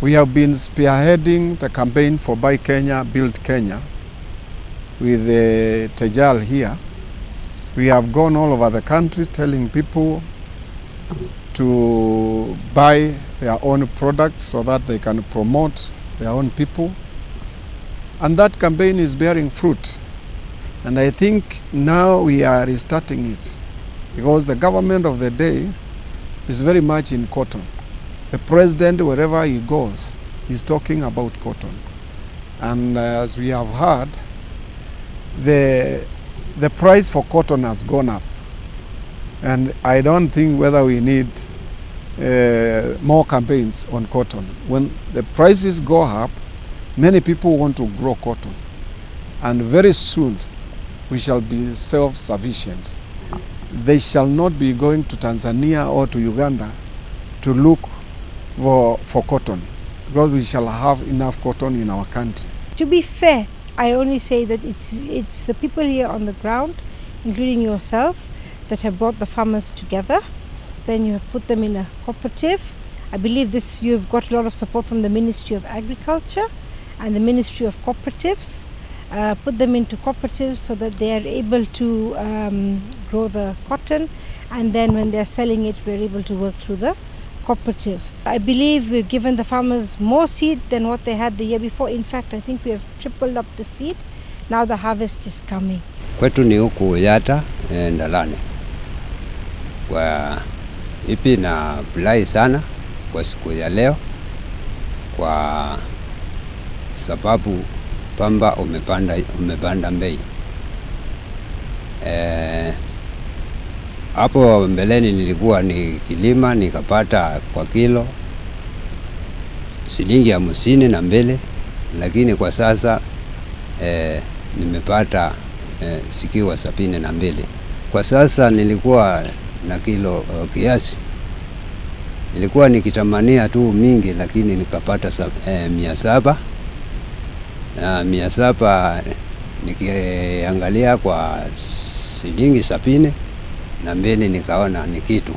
We have been spearheading the campaign for Buy Kenya, Build Kenya with the Tejal here. We have gone all over the country telling people to buy their own products so that they can promote their own people. And that campaign is bearing fruit. And I think now we are restarting it because the government of the day is very much in cotton. The president, wherever he goes, is talking about cotton. And as we have heard, the price for cotton has gone up. And I don't think whether we need more campaigns on cotton. When the prices go up, many people want to grow cotton. And very soon, we shall be self-sufficient. They shall not be going to Tanzania or to Uganda to look for cotton, because we shall have enough cotton in our country. To be fair, I only say that it's the people here on the ground, including yourself, that have brought the farmers together. Then you have put them in a cooperative. I believe this you've got a lot of support from the Ministry of Agriculture and the Ministry of Cooperatives. Put them into cooperatives so that they are able to grow the cotton, and then when they're selling it, we're able to work through the cooperative. I believe we've given the farmers more seed than what they had the year before. In fact, I think we have tripled up the seed. Now the harvest is coming. Kwetu ni huku Yatta, Ndalani. Kwa ipi nafurahi sana kwa siku ya leo kwa sababu pamba umepanda bei. Hapo mbeleni nilikuwa nikilima nikapata kwa kilo shilingi 52, lakini kwa sasa nimepata zikiwa 72. Kwa sasa nilikuwa na kilo kiasi, nilikuwa nikitamania tu mingi, lakini nikapata 700 na 700 nikiangalia kwa shilingi 72 nikaona ni kitu.